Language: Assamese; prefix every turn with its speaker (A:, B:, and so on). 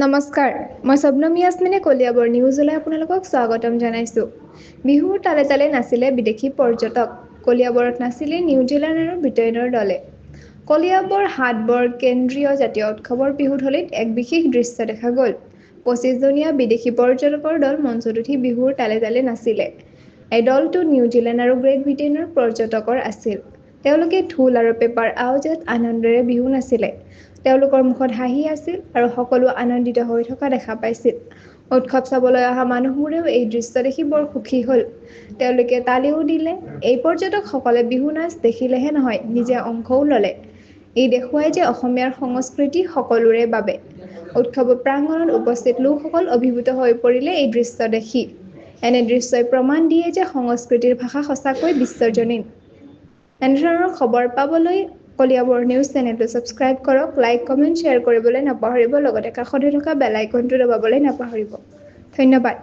A: নমস্কাৰ, মই শবনম ইয়াছমিনে কলিয়াবৰ নিউজলৈ আপোনালোকক স্বাগতম জনাইছোঁ। বিহুৰ তালে তালে নাচিলে বিদেশী পৰ্যটক। কলিয়াবৰত নাচিলে নিউজিলেণ্ড আৰু ব্ৰিটেইনৰ দলে। কলিয়াবৰ হাটবৰ কেন্দ্ৰীয় জাতীয় উৎসৱৰ বিহুথলীত এক বিশেষ দৃশ্য দেখা গ'ল। 25জনীয়া বিদেশী পৰ্যটকৰ দল মঞ্চত উঠি বিহুৰ তালে তালে নাচিলে। এই দলটো নিউজিলেণ্ড আৰু গ্ৰেট ব্ৰিটেইনৰ পৰ্যটকৰ আছিল। তেওঁলোকে ঢোল আৰু পেঁপাৰ আৱাজত আনন্দেৰে বিহু নাচিলে। তেওঁলোকৰ মুখত হাঁহি আছিল আৰু সকলো আনন্দিত হৈ থকা দেখা পাইছিল। উৎসৱ চাবলৈ অহা মানুহবোৰেও এই দৃশ্য দেখি বৰ সুখী হ'ল। তেওঁলোকে তালিও দিলে। এই পৰ্যটকসকলে বিহু নাচ দেখিলেহে নহয়, নিজে অংশও ল'লে। ই দেখুৱায় যে অসমীয়াৰ সংস্কৃতি সকলোৰে বাবে। উৎসৱৰ প্ৰাংগণত উপস্থিত লোকসকল অভিভূত হৈ পৰিলে এই দৃশ্য দেখি। এনে দৃশ্যই প্ৰমাণ দিয়ে যে সংস্কৃতিৰ ভাষা সঁচাকৈ বিশ্বজনীন। এনেধৰণৰ খবৰ পাবলৈ কলিয়াবৰ নিউজ চেনেলটো ছাবস্ক্ৰাইব কৰক, লাইক, কমেণ্ট, শ্বেয়াৰ কৰিবলৈ নাপাহৰিব, লগতে কাষতে থকা বেল আইকনটো দবাবলৈ নাপাহৰিব। ধন্যবাদ।